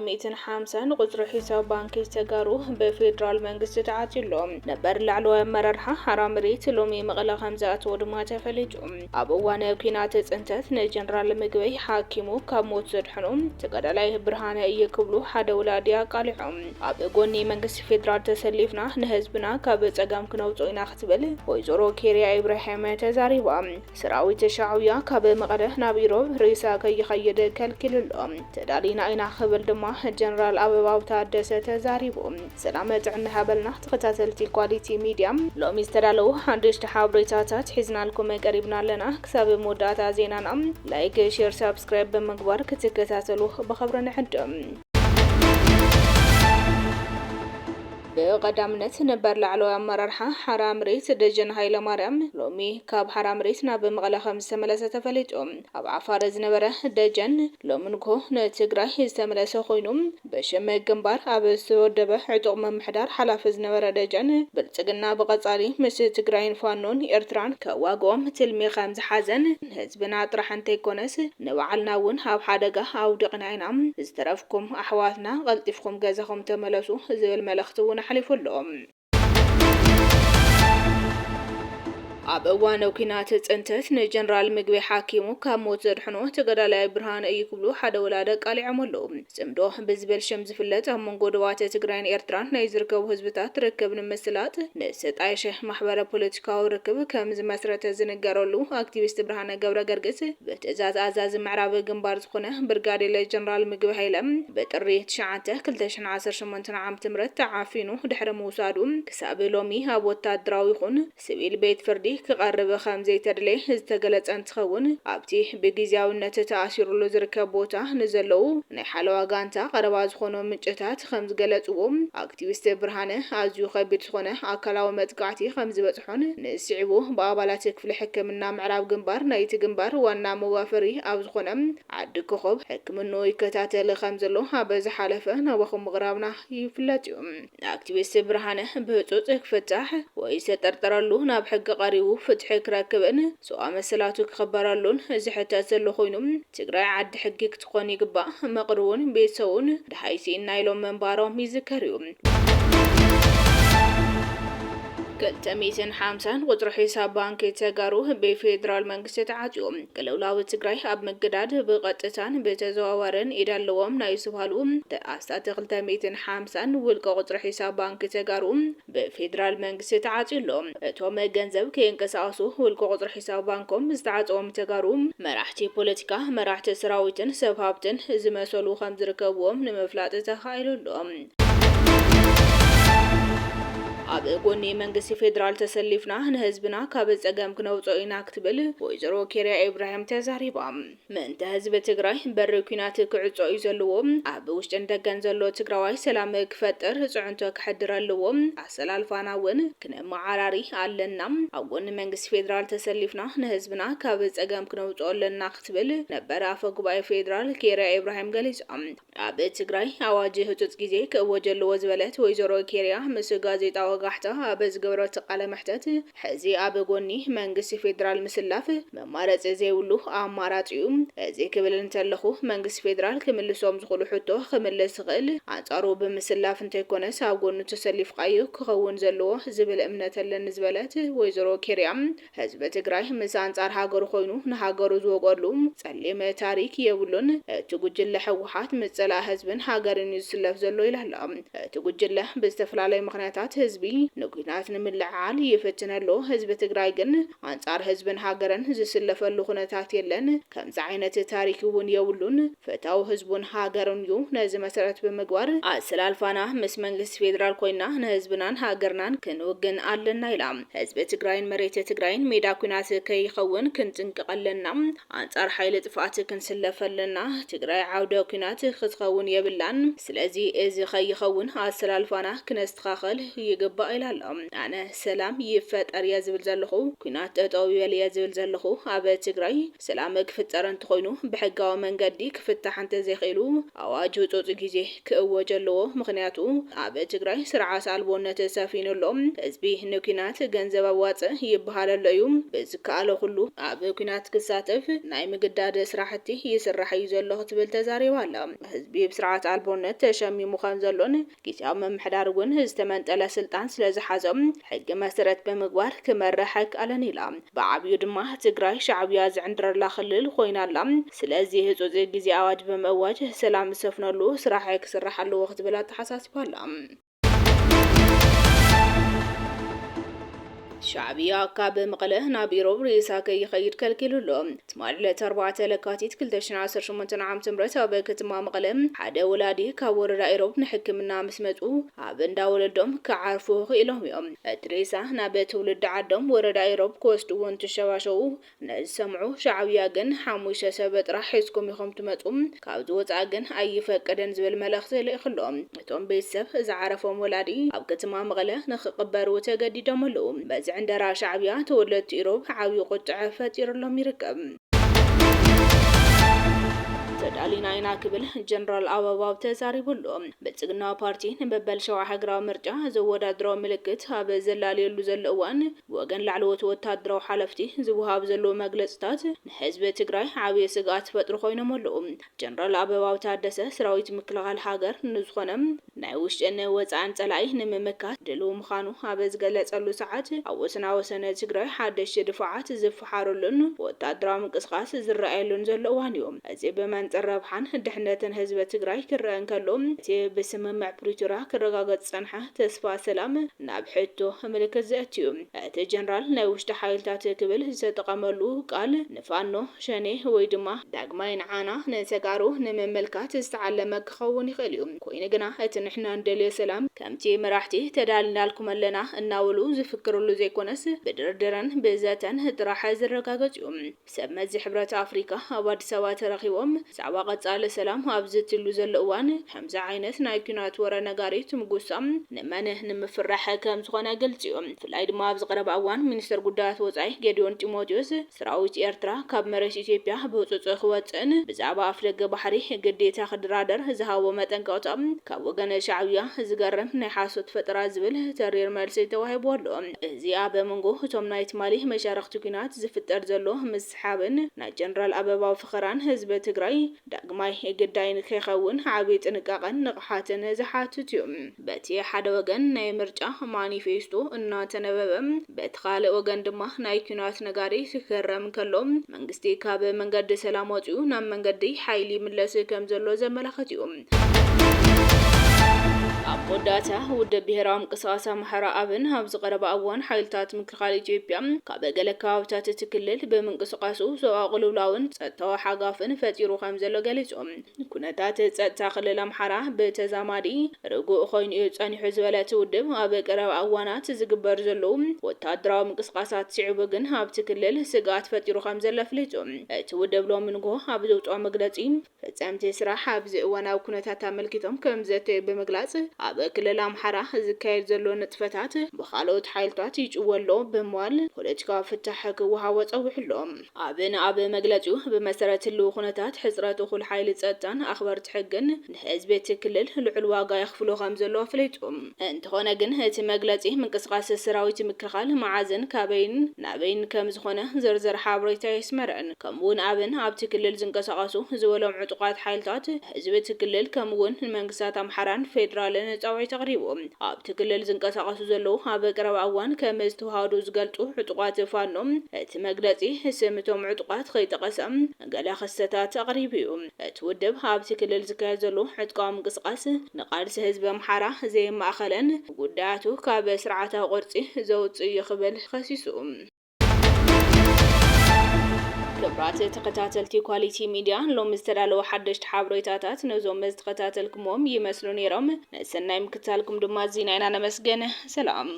ሚእትን ሓምሳን ቁጽሪ ሒሳብ ባንኪ ተጋሩ ብፌደራል መንግስቲ ተዓጽዩ ኣሎ። ነበር ላዕለዋይ ኣመራርሓ ሓራ መሬት ሎሚ መቐለ ከም ዝኣተወ ድማ ተፈሊጡ። ኣብ እዋን ኲናት ጽንተት ንጀነራል ምግበይ ሓኪሙ ካብ ሞት ዘድሐኖ ተጋዳላይ ብርሃነ እዩ ክብሉ ሓደ ወላዲ ኣቃሊዖም። ኣብ ጎኒ መንግስቲ ፌደራል ተሰሊፍና ንህዝብና ካብ ጸገም ክነውጽኦ ኢና ክትብል ወይዘሮ ኬርያ ኢብራሂም ተዛሪባ። ሰራዊት ሻዕብያ ካብ መቐለ ናብ ኢሮብ ሬሳ ከይኸይድ ከልኪሉ ኣሎ። ተዳሊና ኢና ክብል ድማ ጀነራል ኣበባው ታደሰ ተዛሪቡ። ሰላም ጥዕና ሃበልና ተኸታተልቲ ኳሊቲ ሚድያ፣ ሎሚ ዝተዳለዉ ሓደሽቲ ሓበሬታታት ሒዝናልኩም ቀሪብና ኣለና። ክሳብ መወዳእታ ዜናና ላይክ፣ ሼር፣ ሳብስክራይብ ብምግባር ክትከታተሉ ብኽብሪ ንዕድም። ብቐዳምነት ነበር ላዕለዋይ ኣመራርሓ ሓራ መሬት ደጀን ሃይለማርያም ሎሚ ካብ ሓራ መሬት ናብ መቐለ ከም ዝተመለሰ ተፈሊጡ። ኣብ ዓፋር ዝነበረ ደጀን ሎሚ ንግሆ ንትግራይ ዝተመለሰ ኮይኑ፣ ብሽም ግንባር ኣብ ዝተወደበ ዕጡቕ ምምሕዳር ሓላፊ ዝነበረ ደጀን፣ ብልጽግና ብቐጻሊ ምስ ትግራይን ፋኖን ኤርትራን ከዋግኦም ትልሚ ከም ዝሓዘን ንህዝብና ጥራሕ እንተይኮነስ ንባዕልና እውን ኣብ ሓደጋ ኣውዲቕና ኢና። ዝተረፍኩም ኣሕዋትና ቀልጢፍኩም ገዛኹም ተመለሱ ዝብል መልእኽቲ እውን ኣሕሊፉ ኣሎ። ኣብ እዋን ኲናት ጽንተት ንጀነራል ምግበይ ሓኪሙ ካብ ሞት ዘድሕኖ ተጋዳላይ ብርሃነ እዩ ክብሉ ሓደ ወላዲ ኣቃሊዖም ኣለዉ። ጽምዶ ብዝብል ሽም ዝፍለጥ ኣብ መንጎ ዶባት ትግራይን ኤርትራን ናይ ዝርከቡ ህዝብታት ርክብ ንምስላጥ ንዝተጣየሸ ማሕበረ ፖለቲካዊ ርክብ ከም ዝመስረተ ዝንገረሉ ኣክቲቪስት ብርሃነ ገብረ ገርግስ ብትእዛዝ ኣዛዚ ምዕራብ ግንባር ዝኾነ ብርጋዴር ጀነራል ምግበይ ሃይለ ብጥሪ ትሽዓተ ክልተ ሽሕን ዓሰርተ ሸሞንተን ዓመተ ምህረት ተዓፊኑ ድሕሪ ምውሳዱ ክሳብ ሎሚ ኣብ ወታደራዊ ይኹን ሲቪል ቤት ፍርዲ ክቐርብ ከም ዘይተድለየ ዝተገለጸ እንትኸውን፣ ኣብቲ ብግዝያውነት ተኣሲሩሉ ዝርከብ ቦታ ንዘለዉ ናይ ሓለዋ ጋንታ ቀረባ ዝኾኑ ምንጭታት ከም ዝገለጽዎ፣ ኣክቲቪስት ብርሃነ ኣዝዩ ከቢድ ዝኾነ ኣካላዊ መጥቃዕቲ ከም ዝበጽሖን ንስዒቡ ብኣባላት ክፍሊ ሕክምና ምዕራብ ግንባር ናይቲ ግንባር ዋና መዋፈሪ ኣብ ዝኾነ ዓዲ ኮኾብ ሕክምንኡ ይከታተል ከም ዘሎ ኣብ ዝሓለፈ ናባኹም ምቕራብና ይፍለጥ እዩ። ኣክቲቪስት ብርሃነ ብህጹጽ ክፍታሕ ወይ ዝተጠርጠረሉ ናብ ሕጊ ቀሪቡ ፍትሒ ክረክብን ሰብኣዊ መሰላቱ ክኽበረሉን ዝሕተት ዘሎ ኮይኑ፣ ትግራይ ዓዲ ሕጊ ክትኾን ይግባእ። መቕርቡን ቤተሰቡን ደሃይ ስኢንና ኢሎም ምንባሮም ይዝከር እዩ። ክልተ ሚእትን ሓምሳን ቁጽሪ ሒሳብ ባንኪ ተጋሩ ብፌደራል መንግስቲ ተዓጽዩ። ቅልውላው ትግራይ ኣብ ምግዳድ ብቐጥታን ብተዘዋዋርን ኢድ ኣለዎም ናይ ዝተባህሉ ኣስታት ክልተ ሚእትን ሓምሳን ውልቀ ቁጽሪ ሒሳብ ባንኪ ተጋሩ ብፌደራል መንግስቲ ተዓጽዩ ኣሎ። እቶም ገንዘብ ከየንቀሳቐሱ ውልቀ ቁጽሪ ሒሳብ ባንኮም ዝተዓጸዎም ተጋሩ መራሕቲ ፖለቲካ፣ መራሕቲ ሰራዊትን ሰብ ሃብትን ዝመሰሉ ከም ዝርከብዎም ንምፍላጥ ተኻኢሉ ኣሎ። ኣብ ጎኒ መንግስቲ ፌደራል ተሰሊፍና ንህዝብና ካብ ጸገም ክነውጽኦ ኢና ክትብል ወይዘሮ ኬርያ ኢብራሂም ተዛሪባ። ምእንተ ህዝቢ ትግራይ በሪ ኲናት ክዕጾ እዩ ዘለዎ። ኣብ ውሽጥን ደገን ዘሎ ትግራዋይ ሰላም ክፈጥር ጽዕንቶ ክሕድር ኣለዎ። ኣሰላልፋና እውን ክነመዓራሪ ኣለና። ኣብ ጎኒ መንግስቲ ፌደራል ተሰሊፍና ንህዝብና ካብ ጸገም ክነውጽኦ ኣለና ክትብል ነበር ኣፈ ጉባኤ ፌደራል ኬርያ ኢብራሂም ገሊጻ። ኣብ ትግራይ ኣዋጅ ህጹጽ ግዜ ክእወጅ ኣለዎ ዝበለት ወይዘሮ ኬርያ ምስ ጋዜጣ ወጋሕታ ኣብ ዝገበረቶ ቃለ መሕተት፣ ሕዚ ኣብ ጎኒ መንግስቲ ፌደራል ምስላፍ መማረጺ ዘይብሉ ኣማራጺ እዩ። እዚ ክብል እንተለኹ መንግስቲ ፌደራል ክምልሶም ዝኽእሉ ሕቶ ክምልስ ዝኽእል ኣንጻሩ ብምስላፍ እንተይኮነስ ኣብ ጎኑ ተሰሊፍካ እዩ ክኸውን ዘለዎ ዝብል እምነት ኣለኒ ዝበለት ወይዘሮ ኬርያ፣ ህዝቢ ትግራይ ምስ ኣንጻር ሃገሩ ኮይኑ ንሃገሩ ዝወገሉ ጸሊም ታሪክ የብሉን። እቲ ጉጅለ ህወሓት ምስ ጸላኢ ህዝብን ሃገርን እዩ ዝስለፍ ዘሎ ኢላ ኣላ። እቲ ጉጅለ ብዝተፈላለዩ ምኽንያታት ህዝቢ ንኲናት ንምልዕዓል ይፍትን ኣሎ። ህዝቢ ትግራይ ግን ኣንጻር ህዝብን ሃገርን ዝስለፈሉ ኩነታት የለን። ከምዚ ዓይነት ታሪክ እውን የብሉን። ፈታዊ ህዝቡን ሃገሩን እዩ። ነዚ መሰረት ብምግባር ኣሰላልፋና ምስ መንግስቲ ፌደራል ኮይና ንህዝብናን ሃገርናን ክንውግን ኣለና ኢላ። ህዝቢ ትግራይን መሬት ትግራይን ሜዳ ኲናት ከይኸውን ክንጥንቀቕ ኣለና። ኣንጻር ሓይሊ ጥፍኣት ክንስለፍ ኣለና። ትግራይ ዓውደ ኲናት ክትኸውን የብላን። ስለዚ እዚ ከይኸውን ኣሰላልፋና ክነስተኻኸል ይግባእ። ባኢላ ኣሎ። ኣነ ሰላም ይፈጠር እየ ዝብል ዘለኹ፣ ኲናት ጠጠው ይበል እየ ዝብል ዘለኹ። ኣብ ትግራይ ሰላም ክፍጠር እንተኾይኑ ብሕጋዊ መንገዲ ክፍታሕ እንተዘይኽኢሉ ኣዋጅ ህፁፅ ግዜ ክእወጅ ኣለዎ። ምኽንያቱ ኣብ ትግራይ ስርዓት ኣልቦነት ሰፊኑ ኣሎ። ህዝቢ ንኲናት ገንዘብ ኣዋፅእ ይበሃል ኣሎ እዩ። ብዝከኣሎ ኩሉ ኣብ ኲናት ክሳተፍ ናይ ምግዳድ ስራሕቲ ይስራሕ እዩ ዘሎ ክትብል ተዛሪባ ኣላ። ህዝቢ ብስርዓት ኣልቦነት ተሸሚሙ ከም ዘሎን ግዝያዊ ምምሕዳር እውን ዝተመንጠለ ስልጣን ስለ ዝሓዞም ሕጊ መሰረት ብምግባር ክመርሕ ኣይከኣለን ኢላ። ብዓብዩ ድማ ትግራይ ሻዕብያ ዝዕንድረላ ክልል ኮይና ኣላ። ስለዚ ህፁፅ ግዜ ኣዋጅ ብምእዋጅ ሰላም ዝሰፍነሉ ስራሕ ክስራሕ ኣለዎ ክትብል ኣተሓሳሲባ ኣላ። ሻዕብያ ካብ መቐለ ናብ ኢሮብ ሬሳ ከይኸይድ ከልኪሉ ኣሎ። ትማሊ ዕለት ኣርባዕተ ለካቲት ክልተ ሽሕን ዓሰርተ ሸሞንተን ዓመተ ምህረት ኣብ ከተማ መቐለ ሓደ ወላዲ ካብ ወረዳ ኢሮብ ንሕክምና ምስ መጹ ኣብ እንዳ ወለዶም ክዓርፉ ክኢሎም እዮም። እቲ ሬሳ ናብ ትውልዲ ዓዶም ወረዳ ኢሮብ ክወስድዎ እንትሸባሸቡ ነዚ ዝሰምዑ ሻዕብያ ግን ሓሙሽተ ሰብ ጥራሕ ሒዝኩም ኢኹም ትመጹ፣ ካብዚ ወጻኢ ግን ኣይፈቀደን ዝብል መልእኽቲ ልኢኹሎም። እቶም ቤተሰብ ዝዓረፎም ወላዲ ኣብ ከተማ መቐለ ንኽቕበሩ ተገዲዶም ኣለዉ። በዚ ዕንደራ ሻዕብያ ተወለድቲ ኢሮብ ዓብዪ ቁጥዐ ፈጢሩሎም ይርከብ። ተዳሊና ኢና ክብል ጀነራል ኣበባው ተዛሪቡ ኣሎ። ብልጽግና ፓርቲ ንመበል ሸውዓ ሃገራዊ ምርጫ ዘወዳድሮ ምልክት ኣብ ዘላለየሉ ዘሎ እዋን፣ ብወገን ላዕለዎት ወታደራዊ ሓለፍቲ ዝወሃብ ዘሎ መግለጽታት ንህዝቢ ትግራይ ዓብዪ ስግኣት ፈጥሩ ኮይኖም ኣለዉ። ጀነራል ኣበባው ታደሰ ሰራዊት ምክልኻል ሃገር ንዝኾነ ናይ ውሽጥን ወጻእን ጸላኢ ንምምካት ድልው ምዃኑ ኣብ ዝገለጸሉ ሰዓት፣ ኣብ ወሰናወሰን ትግራይ ሓደሽቲ ድፋዓት ዝፈሓሩሉን ወታደራዊ ምንቅስቓስ ዝረኣየሉን ዘሎ እዋን እዩ። እዚ ብመንጽር ረብሓን ድሕነትን ህዝቢ ትግራይ ክረአ እንከሎ፣ እቲ ብስምምዕ ፕሪቶርያ ክረጋገጽ ዝጸንሐ ተስፋ ሰላም ናብ ሕቶ ምልክት ዘእትዩ። እቲ ጀነራል ናይ ውሽጢ ሓይልታት ክብል ዝተጠቐመሉ ቃል ንፋኖ፣ ሸኔ ወይ ድማ ዳግማይ ንዓና ንተጋሩ ንምምልካት ዝተዓለመ ክኸውን ይኽእል እዩ። ኮይኑ ግና እቲ ንሕና እንደልዮ ሰላም ከምቲ መራሕቲ ተዳሊናልኩም ኣለና እናበሉ ዝፍክርሉ ዘይኮነስ ብድርድርን ብዘተን ጥራሕ ዝረጋገጽ እዩ። ሰብ መዚ ሕብረት ኣፍሪካ ኣብ ኣዲስ ኣበባ ተረኺቦም ብዛዕባ ቀጻሊ ሰላም ኣብ ዝትሉ ዘሎ እዋን ከምዚ ዓይነት ናይ ኲናት ወረ ነጋሪት ምጉሳም ንመን ንምፍራሕ ከም ዝኾነ ግልጺ እዩ። ብፍላይ ድማ ኣብዚ ቀረባ እዋን ሚኒስተር ጉዳያት ወጻኢ ጌዲዮን ጢሞቴዎስ ሰራዊት ኤርትራ ካብ መሬት ኢትዮጵያ ብህጹጽ ክወጽእን ብዛዕባ ኣፍደገ ባሕሪ ግዴታ ክድራደር ዝሃቦ መጠንቀቕታ ካብ ወገን ሻዕብያ ዝገርም ናይ ሓሶት ፈጠራ ዝብል ተሪር መልሲ ተዋሂቡ ኣሎ። እዚ ኣብ መንጎ እቶም ናይ ትማሊ መሻርኽቲ ኲናት ዝፍጠር ዘሎ ምስሓብን ናይ ጀነራል ኣበባው ፈኸራን ህዝቢ ትግራይ ዳግማይ ግዳይ ንከይኸውን ዓብዪ ጥንቃቐን ንቕሓትን ዝሓትት እዩ። በቲ ሓደ ወገን ናይ ምርጫ ማኒፌስቶ እናተነበበ፣ በቲ ካልእ ወገን ድማ ናይ ኲናት ነጋሪት ክገረም ከሎ፣ መንግስቲ ካብ መንገዲ ሰላም ወፂኡ ናብ መንገዲ ሓይሊ ይምለስ ከም ዘሎ ዘመላኽት እዩ። ኣብ መወዳእታ፣ ውድብ ብሄራዊ ምንቅስቓስ ኣምሓራ ኣብን ኣብዚ ቀረባ እዋን ሓይልታት ምክልኻል ኢትዮጵያ ካብ ገለ ከባብታት እቲ ክልል ብምንቅስቓሱ ሰብኣዊ ቅልውላውን ጸጥታዊ ሓጋፍን ፈጢሩ ከም ዘሎ ገሊጹ። ኩነታት ጸጥታ ክልል ኣምሓራ ብተዛማዲ ርጉእ ኮይኑ እዩ ጸኒሑ ዝበለ እቲ ውድብ፣ ኣብ ቀረባ እዋናት ዝግበር ዘለዉ ወታደራዊ ምንቅስቓሳት ስዒቡ ግን ኣብቲ ክልል ስግኣት ፈጢሩ ከም ዘሎ ኣፍሊጡ። እቲ ውድብ ሎሚ ንግሆ ኣብ ዘውፅኦ መግለጺ፣ ፈጸምቲ ስራሕ ኣብዚ እዋናዊ ኩነታት ኣመልኪቶም ከም ዘተዩ ብምግላጽ፣ ኣብ ክልል ኣምሓራ ዝካየድ ዘሎ ንጥፈታት ብኻልኦት ሓይልታት ይጭወ ኣሎ ብምባል ፖለቲካዊ ፍታሕ ክወሃቦ ጸዊዑ ኣሎ። ኣብን ኣብ መግለጺኡ፣ ብመሰረት ህልው ኩነታት ሕጽረት እኹል ሓይሊ ጸጥታን ኣኽበርቲ ሕግን ንህዝቢ እቲ ክልል ልዑል ዋጋ የኽፍሎ ከም ዘሎ ኣፍሊጡ። እንተኾነ ግን እቲ መግለጺ ምንቅስቓስ ሰራዊት ምክልኻል መዓዝን ካበይን ናበይን ከም ዝኾነ ዝርዝር ሓበሬታ የስመረን። ከምኡ እውን ኣብን ኣብቲ ክልል ዝንቀሳቐሱ ዝበሎም ዕጡቓት ሓይልታት ህዝቢ እቲ ክልል ከምኡ እውን ንመንግስታት ኣምሓራን ፌዴራልን ጻውዒት ኣቕሪቡ። ኣብቲ ክልል ዝንቀሳቐሱ ዘለዉ ኣብ ቀረባ እዋን ከም ዝተዋሃዱ ዝገልጹ ዕጡቓት ፋኖ እቲ መግለጺ ስም እቶም ዕጡቓት ከይጠቐሰ ገለ ክስተታት ኣቕሪቡ እዩ። እቲ ውድብ ኣብቲ ክልል ዝካየድ ዘሎ ዕጥቃዊ ምንቅስቓስ ንቃልሲ ህዝቢ ኣምሓራ ዘየማእኸለን ጉዳያቱ ካብ ስርዓታዊ ቅርጺ ዘውጽእ እዩ ክብል ከሲሱ። ክቡራት ተኸታተልቲ ኳሊቲ ሚድያ፣ ሎሚ ዝተዳለወ ሓደሽቲ ሓበሬታታት ነዞም ዝተኸታተልኩሞም ይመስሉ ነይሮም። ንሰናይ ምክታልኩም ድማ ኣዚና ኢና ነመስግን። ሰላም።